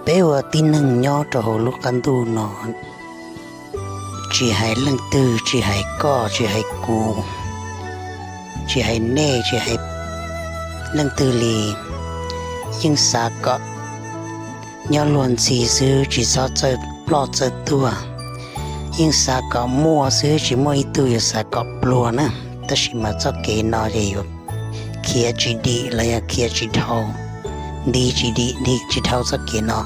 Peb ua tib neeg nyob rau hauv lub qab ntuj no, tsis hais leej twg, tsis hais koj, tsis hais kuv, tsis hais nej, tsis hais leej twg li, yeej xav kom nyob luag ntxhi xwb, tsis txhob txawj ploj txawj tuag. Yeej xav kom muaj xwb, tsis muaj ib tug yuav xav kom pluag na. Tab sis mas txoj kev no ces yuav khiav tsis dim los yog khiav tsis dhau, nti tsis dim nti tsis dhau txoj kev no.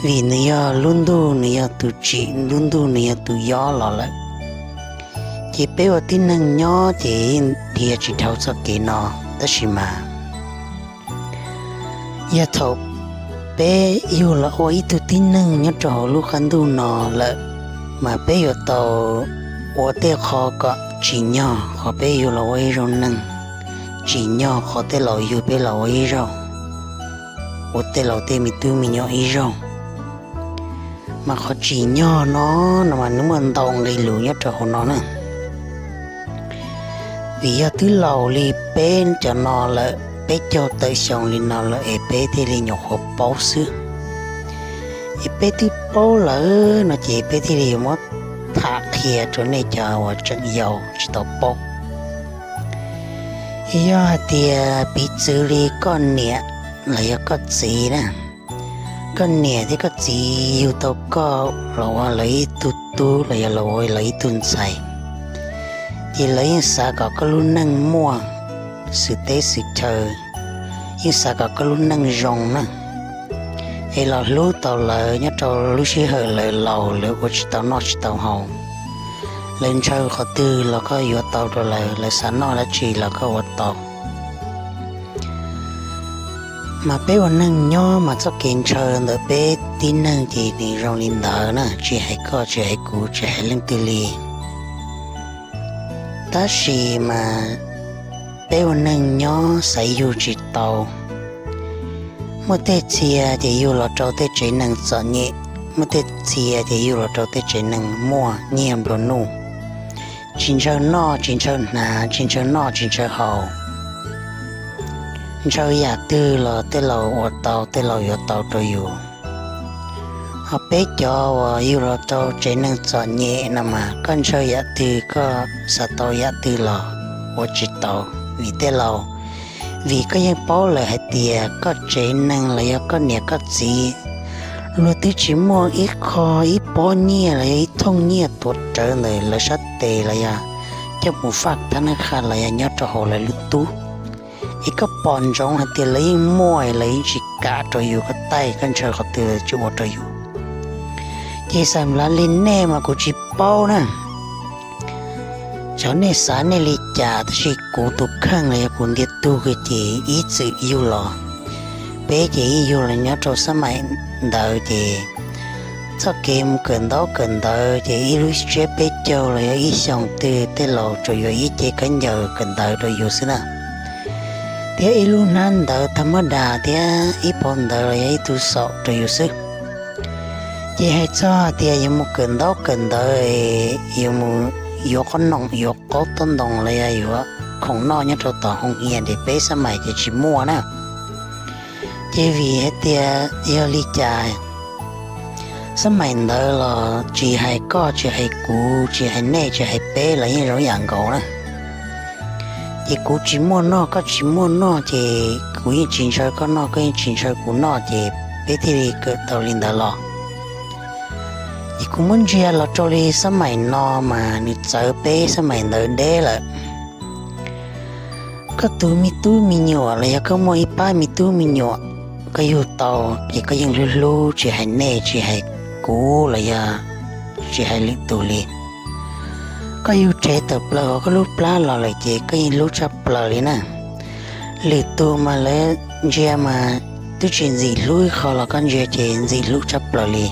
Vim nws yog lub ntuj, nws yog tus tsim, lub ntuj nws yog tus yob los lawm. Ces peb ua tib neeg nyob ces yeej dhia tsis dhau txoj kev no. Tab sis mas yog thaum peb yug los ua ib tug tib neeg nyob rau hauv lub qab ntuj no lawm, mas peb yuav tau ua tej qho kom tsim nyog qhov peb yug los ua ib zaug neeg, tsim nyog qhov tej laus yug peb los ua ib zaug, ua tej laus tej me tub me nyuam ib zaug. Mas qhov tsim nyog no, no mas nws muaj ntau nqe lus nyob rau hauv no na. Vim yog twb laus li peb cov no lawm, peb caug tawm xyoo li no lawm es peb thiaj li nyuam qhuav paub xwb. Es peb twb paub lawm no ces peb thiaj li yuav muab tham qhia rau nej cov uas tseem yau tsis tau paub. Yog hais tias piv txwv li koj niam los yog koj txiv na, koj niam thiab koj txiv yug tau koj los ua lawv ib tug tub los yog los ua lawv ib tug ntxhais, ces lawv yeej xav kom koj lub neej muaj xwm teb xwm chaw, yeej xav kom koj lub neej zoo na. Es los hlub tau lawv nyob rau lub sij hawm lawv laus, lawv ua tsis tau noj tsis tau haus, lawv ntshaw qhov twg los koj yuav tau rau lawv, lawv xav noj dab tsi los koj ua tau. Mas peb ua neeg nyob mas txoj kev ntshaw ntawm peb tib neeg ces nws zoo li ntawd na, tsis hais koj, tsis hais kuv, tsis hais leej twg li. Tab sis mas peb ua neeg nyob xaiv yug tsis tau. Muaj tej txhia ces yug los rau tej tsev neeg txom nyem, muaj tej txhia ces yug los rau tej tsev neeg muaj nyiaj nplua nuj, tsis ntshaw noj tsis ntshaw hnav, tsis ntshaw noj tsis ntshaw haus. Ntshaw yam twg los tej laus ua tau, tej laus yuav tau rau yus. Ho peb cov uas yug los rau tsev neeg txom nyem no mas koj ntshaw yam twg, koj xav tau yam twg los ua tsis tau. Vim tej laus, vim koj yeej paub lawm hais tias koj tsev neeg los yog koj niam koj txiv, luag twb tsis muaj ib qho ib pob nyiaj los yog ib thooj nyiaj tuav rawv ntawm lawv sab tes los yog coj mus faj thab nab qha los yog nyob rau hauv lawv lub tub. Es koj pom ntsoov hais tias lawv yeej muaj, lawv yeej tsis kam rau yus, koj taij koj ntshaw qhov twg tsis ua rau yus. Ces xam lav li nej mas kuv tsis paub na. Xyov nej xav nej li cas, tab sis kuv tus kheej los yog kuv ntiag tug ces ib txwm yug los, peb ces ib yug los nyob rau xab maim ntawd ces txoj kev mus kawm ntaub kawm ntawv ces ib lub tsiab peb caug los yog ib xyoos twg tej laus tsuas yuav ib ce khaub ncaws kawm ntawv rau yus xwb na. Thiab ib lub hnab ntawv tag mab das thiab ib phau ntawv los yog ib tug xaum rau yus xwb. Ces hais txog tias yuav mus kawm ntaub kawm ntawv, yuav mus yuav qhob noom yuav qaub tob ntoo los yog yuav khoom noj nyob rau tom hoo hias ces peb xab maim ces tsis muaj na. Ces vim hais tias yog li cas, xab maim ntawd los tsis hais koj tsis hais kuv tsis hais nej tsis hais peb los yeej zoo yam nkaus na. Ces kuv tsis muaj noj koj tsis muaj noj ces kuv yeej tsis ntshaw koj noj koj yeej tsis ntshaw kuv noj ces peb thiaj li kawm tau li ntawd los. Ces kuv muab ntsia los rau li xab maim no mas nws txawv peb xab maim ntawd deb lawm. Koj tus me tub me nyuam los yog koj muaj ib pab me tub me nyuam, koj yug tau ces koj yeej hlub hlub tsis hais nej tsis hais kuv los yog tsis hais lwm tus li. Koj yug rhe tawm plaws hauv koj lub plab los lawm ces koj yeej hlub tshaj plaws li na. Lwm tus mas lawv ntsia mas twb tsis ntxim hlub ib qho los koj ntsia ces ntxim hlub tshaj plaws li.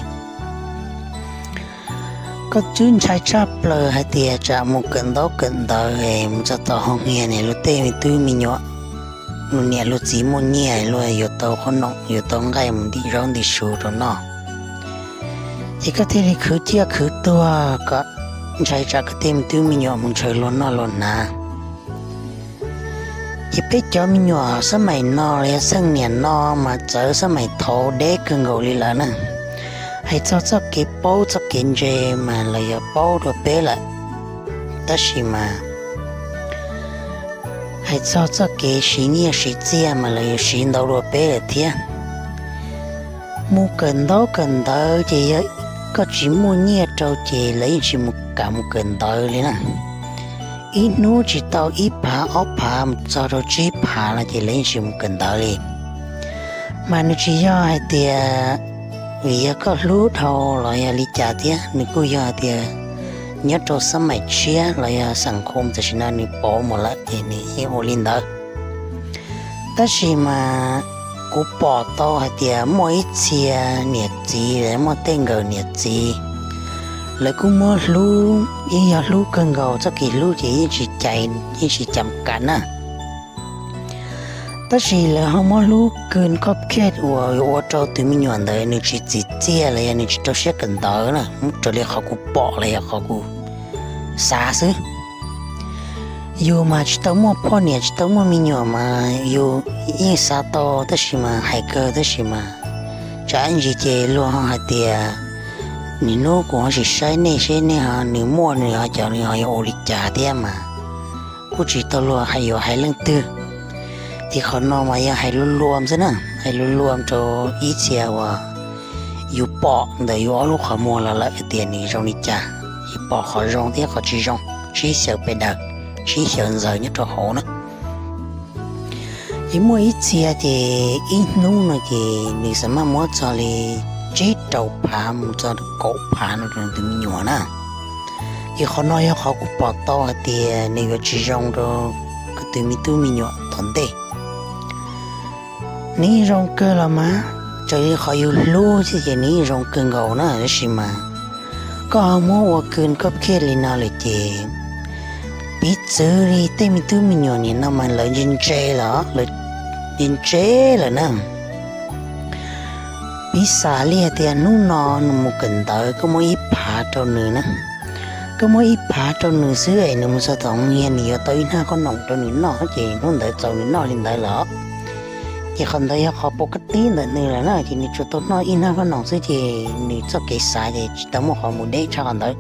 Koj twb ntshai tshaj plaws hais tias tsam mus kawm ntaub kawm ntawv es mus txog tom hoo hias niam luag tej me tub me nyuam, luag niam luag txiv muaj nyiaj luag yuav tau qhob noom yuav tau nqaij mus ntim zaub ntim su rau noj. Ces koj thiaj li khwv ciaj khwv tuag kom ntshai tsam koj tej me tub me nyuam mus ntshaw luag noj luag hnav. Ces peb cov me nyuam xab maim no los yog txheej niam no mas txawv xab maim thaud deb kawg nkaus li lawm na. Hais txog txoj kev paub txoj kev ntse mas lawv yuav paub dua peb lawm, tab sis mas hais txog txoj kev siv nyiaj siv txiaj mas lawv yuav siv ntau dua peb lawm thiab. Mus kawm ntaub kawm ntawv ces yog koj tsis muaj nyiaj rau ces lawv yeej tsis mus kam mus kawm ntawv li na. Ib hnub tsis tau ib phav ob phav mus txog rau tsib phav no ces lawv yeej tsis mus kawm ntawv li. Mas nws tsis yog hais tias vim yog koj hlub dhau los yog li cas thiab, nws kuj yog hais tias nyob rau xab maim tshiab los yog xam khum tam sim no nws pauv mus lawm ces nws yeej ua li ntawd. Tab sis mas kuv pom tau hais tias muaj ib txhia niam txiv los muaj tej nkawm niam txiv, lawv kuj muab hlub, yeej yog hlub kawg nkaus, txoj kev hlub ces yeej tsis cais, yeej tsis cam kam na. Tab sis lawv ho muab hlub kws khob khej uas yuav ua rau tus me nyuam ntawd nws tsis txim txiaj los yog nws tsis rau siab kawm ntawv na, muab raws li qhov kuv pom los yog qhov kuv xav xwb. Yus mas tsis tau muaj poj niam tsis tau muaj me nyuam mas yus yeej xav tau tab sis mas hais kawg tab sis mas tsam ib ntsis ces luag ho hais tias, niaj hnub kuv ho tsis saib nej seb nej ho nws muaj nws ho cov nws ho yuav ua li cas thiab mas kuj tsis tau luag hais yuav hais leej twg. Ces qhov no mas yog hais luag luag xwb na, hais luag luag rau ib txhia uas yus pom ntawm yus ob lub qhov muag los lawm tias nws zoo li cas, yus pom qhov zoo thiab qhov tsis zoo, tsib xyaw pes daws, tsib xyaw ntxaws nyob rau hauv na. Ces muaj ib txhia ces ib hnub no ces nws xam maj muab txog li tsib rau phav mus txog kaum phav no rau tus me nyuam na. Ces qhov no yog qhov kuv pom tau hais tias nws yuav tsis zoo rau koj tus me tub me nyuam tom ntej. Nws yeej zoo kawg los mas, raws li qhov yus hlub xwb ces nws yeej zoo kawg nkaus na, tab sis mas koj ho muab ua kws khob khej li no lawm ces piv txwv li tej me tub me nyuam nim no mas lawv ntse ntse lawm, lawv ntse ntse lawm na. Piv xam li hais tias hnub no nws mus kawm ntawv koj muab ib phav rau nws na, koj muab ib phav rau nws xwb es nws mus txog tom hia nws yuav tau ib hnab qhob noom rau nws noj ces hnub ntawd txaus nws noj li ntawd lawm. Ces qhov ntawd yog qhov pov kab tib ntawm nws lawm na, ces nws tsuas tau noj ib hnab qhob noom xwb ces nws txoj kev xav ces tsis tau muaj qhov mus deb tshaj qhov ntawd.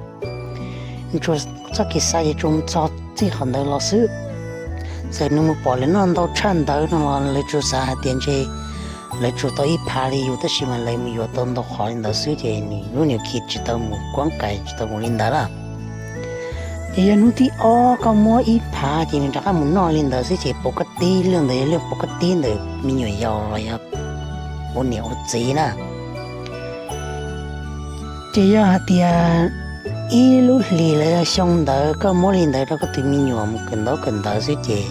Nws txoj kev xav ces tsuas mus txog txij qhov ntawd los xwb. Txawm nws mus pom lawv noj ntau tshaj ntawd no los lawv tsuas xav hais tias ntshe lawv tsuas tau ib phav li yus tab sis mas lawv mus yuav tau ntau qhov li ntawd xwb ces nws lub niam khi tsis tau mus kuab kais tsis tau mus li ntawd na. Ces yog hnub thib ob koj muab ib phav ces nws rov qab mus noj li ntawd xwb ces pov kab tib, lub ntawd yog lub pov kab tib ntawm me nyuam yaus los yog ua niam ua txiv na. Ces yog hais tias ib lub hlis los yog xyoo ntawd koj muab li ntawd rau koj tus me nyuam mus kawm ntaub kawm ntawv xwb ces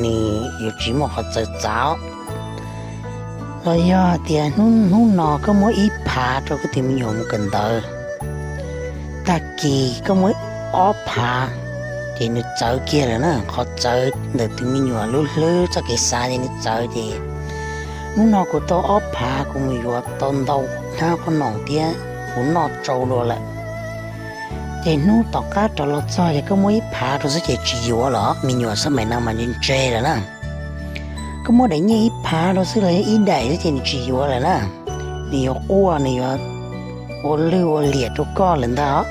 nws yuav tsis muaj qhov txawv txav. Los yog hais tias hnub no koj muab ib phav rau koj tus me nyuam mus kawm ntawv, tag kis koj muab ob phav, ces nws txawv kiag lawm na. Qhov txawv ntawm tus me nyuam lub hlwb txoj kev xav ces nws txawv ces hnub no kuv tau ob phav kuv mus yuav tau ntau hnab qhob noom thiab kuv noj tsau dua lawm. Ces hnub tom qab rov los txog ces koj muab ib phav rau xwb ces tsis yuav lawm, me nyuam xab maim no mas ntse ntse lawm na. Koj muab daim nyiaj ib phav rau xwb los yog ib daim xwb ces nws tsis yuav lawm na. Nws yuav quaj, nws yuav ua lwj ua liam rau koj lawm ntag.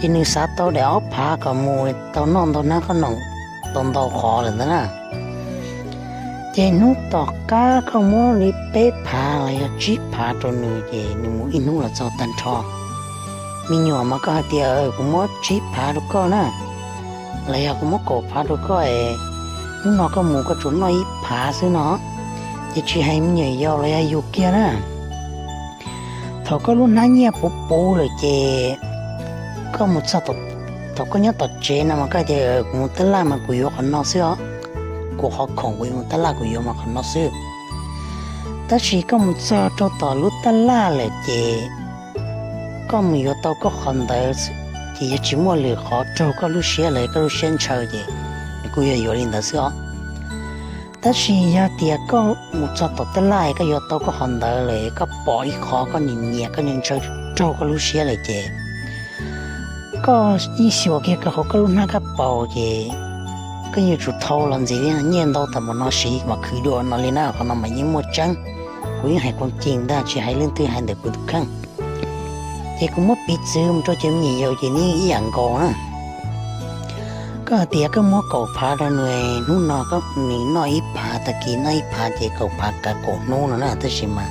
Ces nws xav tau daim ob phav kom mus tau noj ntau hnab qhob noom tau ntau qhov lawm ntag na. Ces hnub tom qab koj muab li peb phav los yog tsib phav rau nws ces nws mus ib hnub los txog tag nrho. Me nyuam mas koj hais tias kuv muab tsib phav rau koj na, los yog kuv muab kaum phav rau koj es hnub no koj mus koj tsuas noj ib phav xwb no, ces tsis hais me nyuam yaus los yog yus kiag na. Thaum koj lub hnab nyiaj puv puv lawm ces koj mus txog, thaum koj nyob tom tsev no mas koj tias kuv mus tab laj mas kuv yuav qhov no xwb os, kuv qhov khoom kuv yuav mus tab laj kuv yuav mas qhov no xwb. Tab sis koj mus txog rau tom lub tab laj lawm ces koj mus yuav tau koj qhov ntawd, ces yog tsis muaj lwm qhov raug koj lub siab los koj lub siab ntshaw ces nws kuj yog yuav li ntawd xwb os. Tab sis yog tias koj mus txog tom tab laj koj yuav tau koj qhov ntawd lawm koj pom ib qho koj nyiam nyiam koj ntshaw raug koj lub siab lawm ces koj yeej xyuas kiag koj qhov koj lub hnab kab paus ces koj yuav tsum thau los ntxiv li, nyiaj ntau tas npaum no siv mas khwv dua no li na, qhov no mas yeej muaj tseeb. Kuv yeej hais qhov tseeb ntag, tsis hais leej twg hais ntawm kuv tus kheej. Ces kuv muab piv txwv mus rau cov me nyuam yaus ces nws yeej ib yam nkaus na. Koj hais tias koj muab kaum phav rau nws, hnub no koj nws noj ib phav, tag kis noj ib phav ces kaum phav kav kaum hnub no na, tab sis mas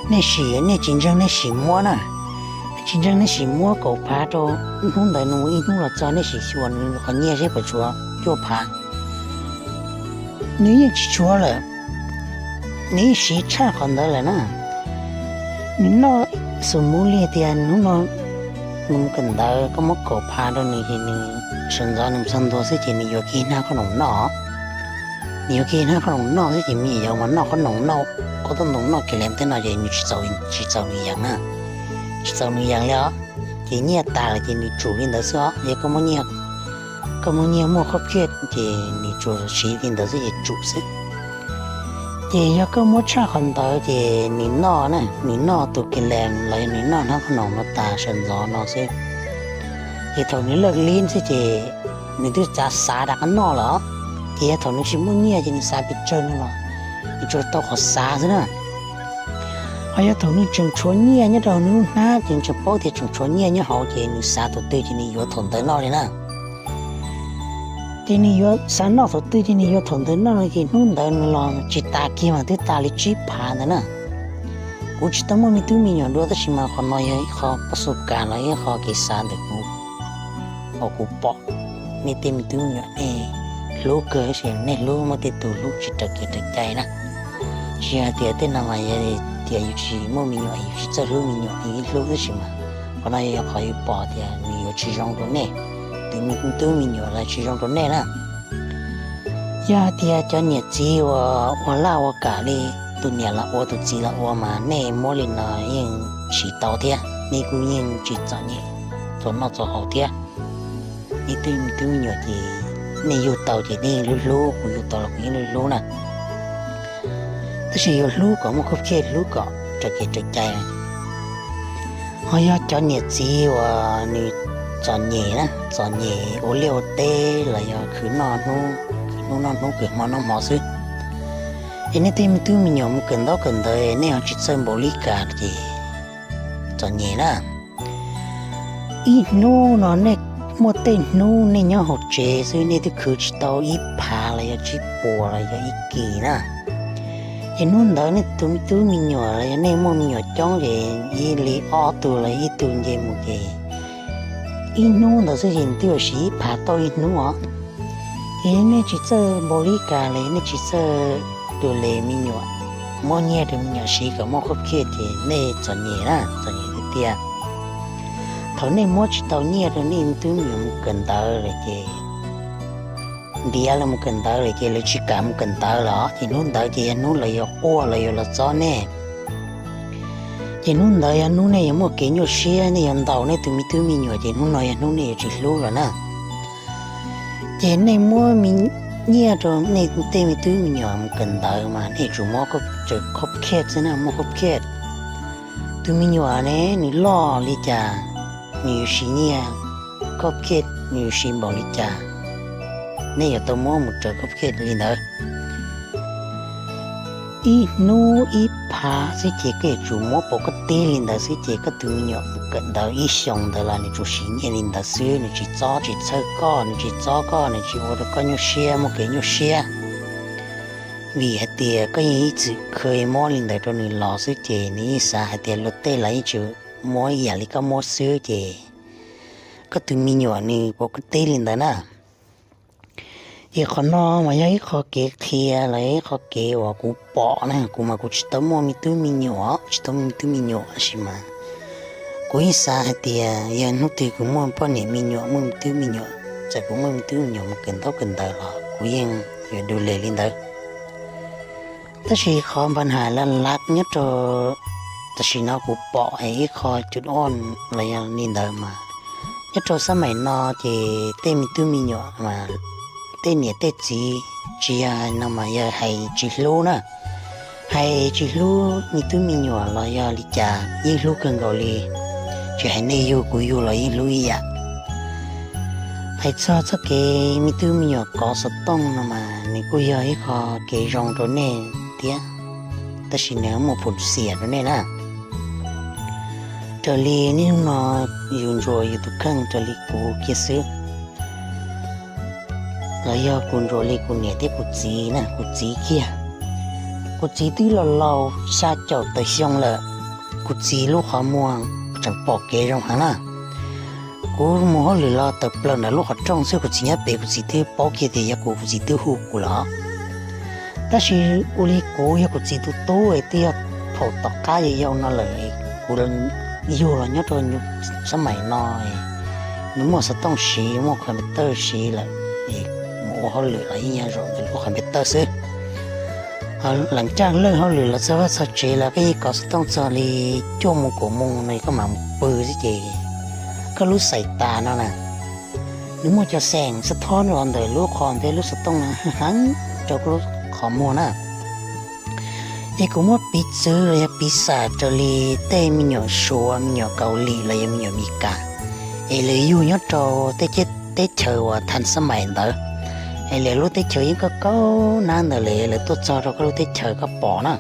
nej sim, nej tsis ntseeg nej sim muab na. Nej tsis ntseeg nej sim muab kaum phav rau, hnub ntawd nws mus ib hnub los txog nej sim xyuas nws qhov nyiaj seb puas tshuav cuaj phav. Nws yeej tsis tshuav lawm, nws yeej siv tshaj qhov ntawd lawm na. Nws noj, xum mus li tias hnub no nws mus kawm ntawv, koj muab kaum phav rau nws ces nws sawv ntxov nws txog ntua xwb ces nws yuav kiag hnab qhob noom noj. Nws yuav kiag hnab qhob noom noj xwb ces me nyuam yaus mas noj qhob noom noj, qhob noom noj kiag li tej no ces nws tsis txaus, tsis txaus nws yees na, tsis txaus nws yees li os. Ces nyiaj tas lawm ces nws tsum li ntawd xwb os. Yog koj muab nyiaj muaj khob phiaj ces nws tsuas siv li ntawd xwb ces tsum xwb. Ces yog koj muab tshaj qhov ntawd ces nws noj na, nws noj tus kiag li los yog nws noj hnab qhob noom no tas sawv ntxov no xwb. Ces thaum nws laj li xwb ces nws twb xav xav rov qab noj lawm. Ces yog thaum nws tsis muaj nyiaj ces nws xav pes tsawg no los nws tsuas tau qhov xav xwb na. Ho yog thaum nws tseem tshuav nyiaj nyob rau nws lub hnab ces nws tseem paub tias tseem tshuav nyiaj nyob hauv ces nws xav thaum twg ces nws yuav thaum ntawd noj li na. Ces nws yuav xav noj thaum twg ces nws yuav thaum ntawd noj no ces hnub ntawd nws los tsis tas kiag mas twb tas li tsib phav ntawd na. Kuv tsis tau muaj me tub me nyuam dua tab sis mas qhov no yog ib qho pab xu kas los ib qho kev xav ntawm kuv, uas kuv pom nej tej me tub me nyuam nej hlub kawg, tab sis nej hlub muaj tej tus hlub tsis raws kev raws cai na. Tsis yog hais tias tej no mas yog tias yus tsis muaj me nyuam yus tsis txawj hlub me nyuam yus ib hlub tab sis mas qhov no yog qhov yus pom tias nws yuav tsis zoo rau nej, tus me tub me nyuam los tsis zoo rau nej na. Yog hais tias cov niam txiv uas ua laj ua kam li, tus niam los ua tus txiv los ua mas nej muab li no yeej siv tau thiab, nej kuj yeej tsis txom nyem txhua noj txhua haus thiab. Nej tej me tub me nyuam ces nej yug tau ces nej yeej hlub hlub, kuv yug tau los kuv yeej hlub hlub na. Tab sis yuav hlub kom muaj khob phiaj, hlub kom raws kev raws cai. Ho yog cov niam txiv uas nws txom nyem na, txom nyem ua liaj ua teb los yog khwv noj hnub, khwv hnub noj hnub, khwv hmo noj hmo xwb, es nej tej me tub me nyuam mus kawm ntaub kawm ntawv nej ho tsis txawj npaum li cas ces txom nyem na. Ib hnub no nej muaj tej hnub nej nyob hauv tsev xwb nej twb khwv tsis tau ib phav los yog tsib puas los yog ib kis na. Ces hnub ntawd nej tus me tub me nyuam los yog nej muaj me nyuam coob ces ib li ob tug los ib tug nce mus ces ib hnub ntawd xwb ces nws twb yuav siv ib phav tauj ib hnub os. Ces nej tsis txawj npaum li cas li, nej tsis txawj tus li me nyuam, muab nyiaj rau me nyuam siv kom muaj khob phiaj ces nej txom nyem na, txom nyem tiag tiag. Thaum nej muab tsis tau nyiaj rau nej tub me nyuam mus kawm ntawv lawm ces ntiav lawv mus kawm ntawv lawm ces lawv tsis kam mus kawm ntawv lawm ces hnub ntawd ces yog hnub lawv yuav quaj los yuav los txob nej. Ces hnub ntawd yog hnub nej yuav muaj kev nyuaj siab, nej yuav ntaus nej tus me tub me nyuam ces hnub no yog hnub nej yuav tsis hlub lawm na. Ces nej muab nyiaj rau nej tej me tub me nyuam mus kawm ntawv mas nej yuav tsum muab khob phiaj xwb na, muaj khob phiaj. Tus me nyuam ne nws loj li cas nws yuav siv nyiaj, khob phiaj nws yuav siv npaum li cas, nej yuav tau muab mus raws khob phiaj li ntawd. Ib hnub ib phav xwb ces koj yuav tsum muab pauv koj teb li ntawd xwb ces koj tus me nyuam mus kawm ntawv ib xyoos ntawd los nws tsuas siv nyiaj li ntawd xwb, nws tsis txob tsis txhawj koj, nws tsis txob koj, nws tsis ua rau koj nyuaj siab, muaj kev nyuaj siab. Vim hais tias koj yeej ib txwm kheev muab li ntawd rau nws los xwb ces nws yeej xav hais tias luag tej los yeej tsis muab ib yam li koj muab xwb ces koj tus me nyuam nws pauv koj teb li ntawd na. Ces qhov no mas yog ib qho kev qhia los ib qho kev uas kuv pom na, kuv mas kuv tsis tau muaj me tub me nyuam, tsis tau muaj me tub me nyuam tab sis mas kuv yeej xav hais tias yog hnub twg kuv muaj poj niam me nyuam, muaj me tub me nyuam, txawm kuv muaj me tub me nyuam mus kawm ntaub kawm ntawv los kuv yeej yuav du le li ntawd. Tab sis qhov npaj has laj laj nyob rau tam sim no kuv pom es ib qho cus oj los yog li ntawd mas nyob rau xab maim no ces tej me tub me nyuam mas tej niam tej txiv tsis yog no mas yog hais tsis hlub na. Hais tsis hlub me tub me nyuam los yog li cas yeej hlub kawg nkaus li. Tsis hais nej yug kuv yug los yeej hlub ib yam. Hais txog txoj kev me tub me nyuam kov xov tooj no mas nws kuj yog ib qho kev zoo rau nej thiab, tab sis nws muaj phum xiam rau nej na. Raws li niaj hnub no yus ntsuas yus tus kheej raws li kuv kiag xwb, los yog kuv ntsuas li kuv niam thiab kuv txiv na, kuv txiv kiag. Kuv txiv twb laus laus xya caum tawm xyoo lawm, kuv txiv lub qhov muag tseem pom kev zoo heev na. Kuv mus hauj lwm los tawm plaws ntawm lub qhov rooj xwb, kuv txiv nyob pem kuv txiv twb paub kiag tias yog kuv, kuv txiv twb hu kuv lawm. Tab sis ua li kuv yog kuv txiv tus tub es twb yog thaum tom qab yau yau no lawm, kuv yug los nyob rau xab maim no, nws muaj xov tooj siv, muaj computer siv lawm, es mus ua hauj lwm los yeej yog zaum ntawm lub computer xwb. Leej caj leej hauj lwm los txog vaj txog tsev los koj yeej kov xov tooj txog li cuaj mus kaum mus no koj mam mus pw xwb ces koj lub xaim tas no na, nws muaj cov xeem xab thob los ntawm lub qhov ntawm lub xov tooj no heev rau koj lub qhov muag na. Es kuv muab piv txwv los yog piv xam raws li tej me nyuam Suav, me nyuam Kaus Lim los yog me nyuam Meskas, es lawv yug nyob rau tej teb chaws uas thaj xab maim ntawd, es lawv lub teb chaws yeej kaub kaub nab ntawd lawm lawv tuaj txog rau koj lub teb chaws koj pom na.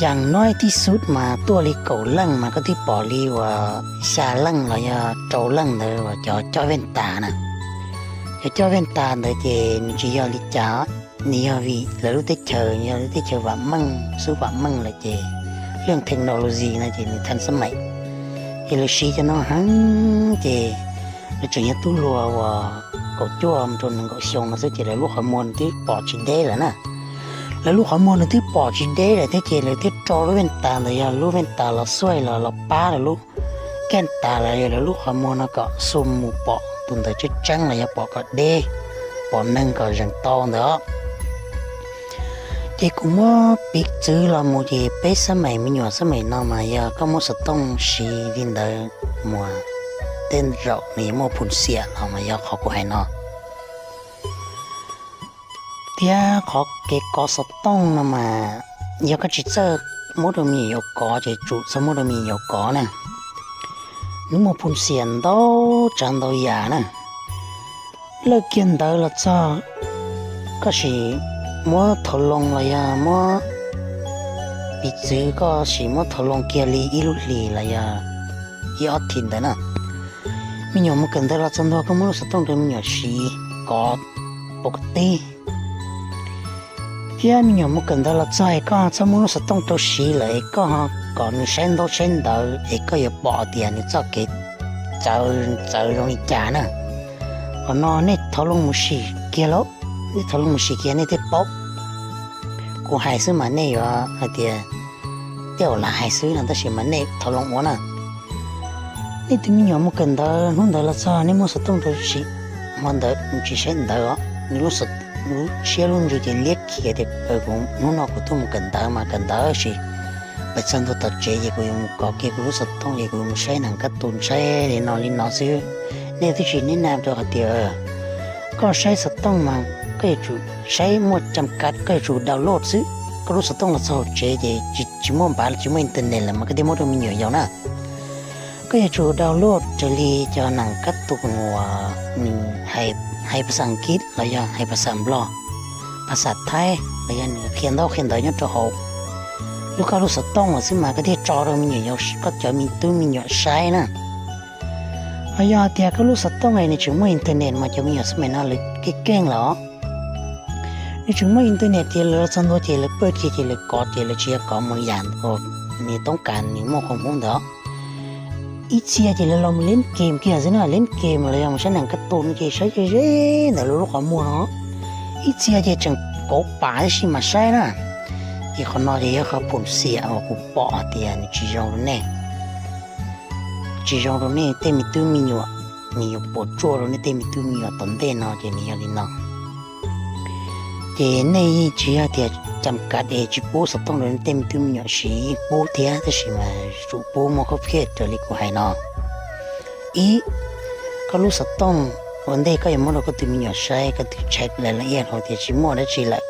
Yam no tib xub mas tuaj li kaum leej mas koj twb pom li uas xya leej los yog rau leej ntawd uas cov coj vej tas na. Cov coj vej tas ntawd ces nws tsis yog li cas, nws yog vim lawv lub teb chaws yog lub teb chaws vam meej xub vam meej lawm ces lub technology no ces nws thaj xab maim, ces lawv siv cov no heev ces lawv tseem yog tub hluas uas kaum cuaj mus rau nees nkaum xyoo no xwb ces lawv lub qhov muag nws twb pom tsis deb lawm na. Lawv lub qhov muag nws twb pom tsis deb lawm thiab ces lawv thiaj rau lub vej tas ntawd yog lub vej tas los xuaij los los pab lawv lub kej tas los yog lawv lub qhov muag no kom xu mus pom tus ntawd tseeb tseeb los yog pom kom deb, pom neeg kom zeem tau ntawd. Ces kuv muab piv txwv los mus ces peb xab maim me nyuam xab maim no mas yog koj muab xov tooj siv li ntawd mas tej zaum nws yuav muaj phum xiam los mas yog qhov kuv hais no. Thiab qhov kev kov xov tooj no mas yog koj tsis txawj muab rau me nyuam yaus kov ces tsum txhob muab rau me nyuam yaus kov na. Nws muaj phum xiam ntau tsav ntau yam na. Lawj kiag ntawd los txog, koj sim muab thau loo los yog muab piv txwv koj sim muab thau loo kiag li ib lub hlis los yog ib ob thim ntawd na. Me nyuam mus kawm ntawv los txog ntua koj muab lub xov tooj rau me nyuam siv kov pom koj tib. Thiab me nyuam mus kawm ntawv los txog es koj txhob muab lub xov tooj rau siv lawm es koj ho kom nws saib ntaub saib ntawv es koj yuav pom tias nws txoj kev txawv txawv zoo li cas na. Qhov no nej thau loo mus sim kiag lauj, nej thau loo mus sim kiag nej thiaj paub. Kuv hais xwb mas nej yuav hais tias tej zaum lam hais xwb no tab sis mas nej thau loo ua na. Nej tus me nyuam mus kawm ntawv hnub ntawd los txog nej muab xov tooj rau siv, hmo ntawd nws tsis saib ntawv os, nws lub siab lub ntsws ces liab khiav tias hnub no kuv tuaj mus kawm ntawv mas kawm ntawv sis pes txog ntua tom tsev ces kuv yuav mus kov kiag kuv lub xov tooj ces kuv yuav mus saib nees kab tus saib li no li no xwb. Nej twb tsis neb na rau hais tias koj saib xov tooj mas koj yuav tsum saib muaj cam kav, koj yuav tsum download xwb. Koj lub xov tooj los txog hauv tsev ces tsis muaj npav, tsis muaj internet lawm mas koj thiaj muab rau me nyuam yaus na. Koj yuav tsum download raws li cov nees kab tus uas nws hais phas xas Askiv los yog hais phas xas Nplog, phas xas Thaib los yog nws qhia ntaub qhia ntawv nyob rau hauv lub koj lub xov tooj xwb mas koj thiaj tso rau me nyuam yaus, koj cov me tub me nyuam saib na. Ho yog tias koj lub xov tooj es nws tseem muaj internet mas cov me nyuam xab maim no lawv keej keej lawm os. Nws tseem muaj internet ces lawv los txog ntua ces lawv pawj kiag ces lawv kov ces lawv tsis yog kov mus yam uas nws toob kas nws muaj qhov hmub ntawd. Ib txhia ces lawv los mus leb game kiag xwb na, leb game los yog mus saib nees kab tus no ces saib ze ze ntawm lawv lub qhov muag no. Ib txhia ces tseem kauv pam tib si mas saib na. Ces qhov no ces yog qhov phum xiam uas kuv pom hais tias nws tsis zoo rau nej, tsis zoo rau nej tej me tub me nyuam, nws yuav puas tsuaj rau nej tej me tub me nyuam tom ntej no ces nws yog li no. Ces nej yeej tsis yog tias cam kav es tsis pub xov tooj rau nej tej me tub me nyuam siv, yeej pub thiab tab sis mas tsum pub muaj khaub phiaj raws li kuv hais no. Ib, koj lub xov tooj ua ntej koj yuav muab rau koj tus me nyuam saib koj twb check la la ib yam hais tias tsis muaj dab tsi lawm,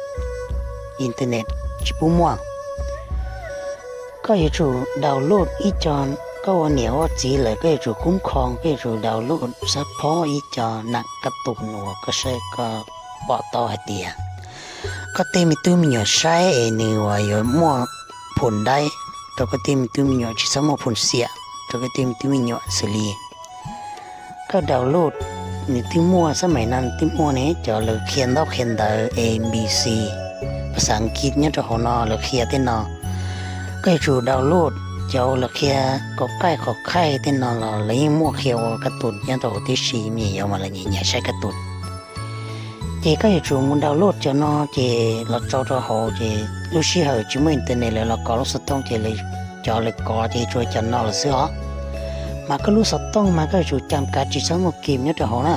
internet tsis pub muaj. Koj yuav tsum download ib co, koj ua niam ua txiv lawm koj yuav tsum khub kho, koj yuav tsum download xab phob ib co nam kab tus uas koj saib koj pom tau hais tias koj tej me tub me nyuam saib es nws uas yuav muaj phum daib rau koj tej me tub me nyuam, tsis txhob muaj phum xiam rau koj tej me tub me nyuam xws li koj download nws twb muaj, xab maim no nws twb muaj ne, cov lawv qhia ntaub qhia ntawv A B C, phas xas Askiv nyob rau hauv no lawv qhia tej no. Koj yuav tsum download cov lawv qhia kaum qaij qhov khaij tej no los lawv yeej muaj qhia ua kab tus nyob rau hauv tib si, me nyuam yaus mas lawv nyiam nyiam saib kab tus. Ces koj yuav tsum mus download cov no ces los tso rau hauv ces lub sij hawm tsis muaj internet lawv los kov lub xov tooj ces cov lawv kov ces tsuas cov no lawm xwb os. Mas koj lub xov tooj mas koj yuav tsum cam kav tsis txhob muaj kim nyob rau hauv na.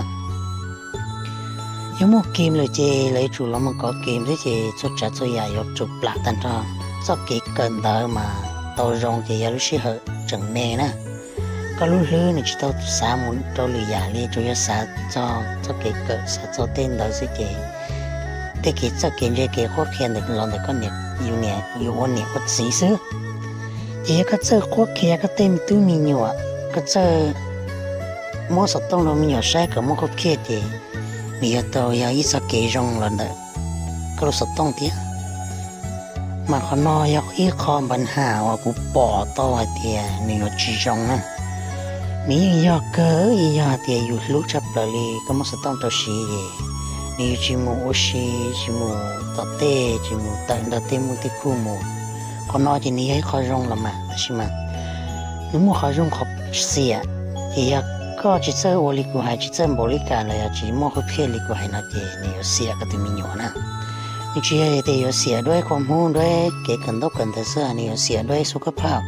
Yog muaj kim lawm ces lawv yuav tsum los mus kov kim xwb ces txhua tsav txhua yam yuav tsum plam tag nrho. Txoj kev kawm ntawv mas tau zoo ces yog lub sij hawm tseem me na, koj lub hlwb nws tsis tau xav mus rau lwm yam li, tsuas yog xav txog txoj kev kawm, xav txog tej ntawd xwb ces tej kev txawj kev ntse kev qhuab qhia ntawm los ntawm koj niam, yus niam yus ua niam ua txiv xwb. Ces yog koj txawj qhuab qhia koj tej me tub me nyuam, koj txawj muab xov tooj rau me nyuam saib kom muaj qhuab qhia ces nws yuav tau yog ib txoj kev zoo los ntawm koj lub xov tooj thiab. Mas qhov no yog ib qho npa nham uas kuv pom tau hais tias nws yuav tsis zoo na. Nws yeej yog kawg, yog hais tias yus hlub tshaj plaws li koj muab xov tooj rau siv es nws yuav tsis mus ua si, tsis mus tom tej, tsis mus tawm nrog tej muj tej kuj mus. Qhov no ces nws yog ib qho zoo los mas, tab sis mas nws muaj qhov zoo qhov xiam. Ces yog koj tsis txawj ua li kuv hais, tsis txawj npaum li cas los yog tsis muaj qhuab qhia li kuv hais no ces nws yuav xiam koj tus me nyuam na. Nws tsis yog tias yuav xiam dua ib qho hmub, dua ib kev kawm ntaub kawm ntawv xwb, nws yuav xiam dua ib xub kab phaj,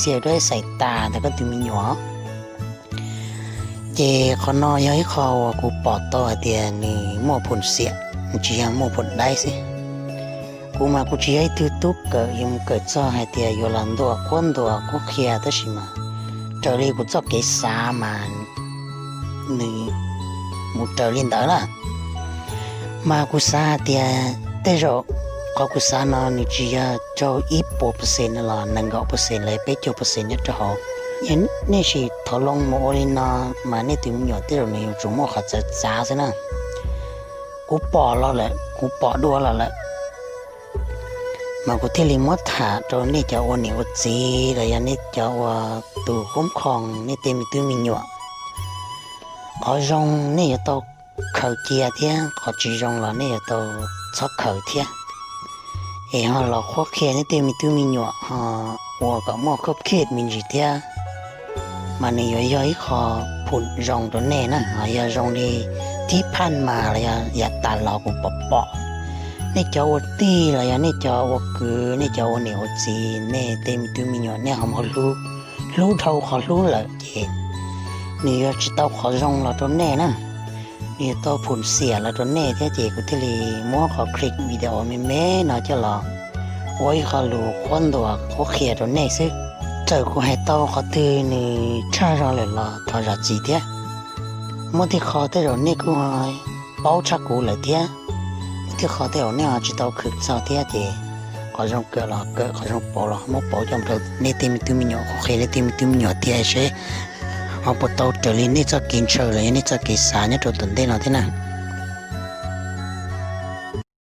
xiam dua ib xais tas ntawm koj tus me nyuam. Ces qhov no yog ib qho uas kuv pom tau hais tias nws muaj phum xiam, nws tsis yog muaj phum daib xwb. Kuv mas kuv tsis yog ib tug tub kawm yuav mus kawm txog hais tias yuav los ntuas qhuab ntuas qhuab qhia, tab sis mas raws li kuv txoj kev xav mas nws mus raws li ntawd na. Mas kuv xav hais tias tej zaum qhov kuv xav no nws tsis yog rau ib puas percent no los nees nkaum percent los peb caug percent nyob rau hauv. Yog nej sim thov loo mus ua li no mas nej tus me nyuam tej zaum nws yuav tsum muaj qhov txawv txav xwb na. Kuv pom los lawm, kuv pom dua los lawm. Mas kuv thiaj li muab tham rau nej cov ua niam ua txiv los yog nej cov ua tus khoob khoom nej tej me tub me nyuam. Qhov zoo nej yuav tau khaws cia thiab qhov tsis zoo los nej yuav tau txhob khaws thiab. Es ho los qhuab qhia nej tej me tub me nyuam ho ua kom muaj khub khij me ntsis thiab, mas nws yuav yog ib qho phum zoo rau nej na. Ho yog zoo li thib phaj mas los yog yam tas los kuv pom pom, nej cov ua tij los yog nej cov ua kwv, nej cov ua niam ua txiv, nej tej me tub me nyuam nej ho mus hlub, hlub dhau qhov hlub lawm ces nws yuav tsis tau qhov zoo los rau nej na. Nws yuav tau phum xiam los rau nej thiab ces kuv thiaj li muab qhov clip video me me no coj los ua ib qho lus qhuab ntuas qhuab qhia rau nej xwb. Txawm kuv hais tau qhov twg nws tshaj zog lawm los thov zam txim thiab. Muaj tej qho tej zaum nej kuj paub tshaj kuv lawm thiab, muaj tej qho tej zaum nej ho tsis tau khwv txog thiab ces qhov zoo kawm los kawm, qhov zoo pauv los muab pauv coj rau nej tej me tub me nyuam, qhuab qhia nej tej me tub me nyuam thiab seb ho puas tau raws li nej txoj kev ntshaw los yog nej txoj kev xav nyob rau tom ntej no thiab na.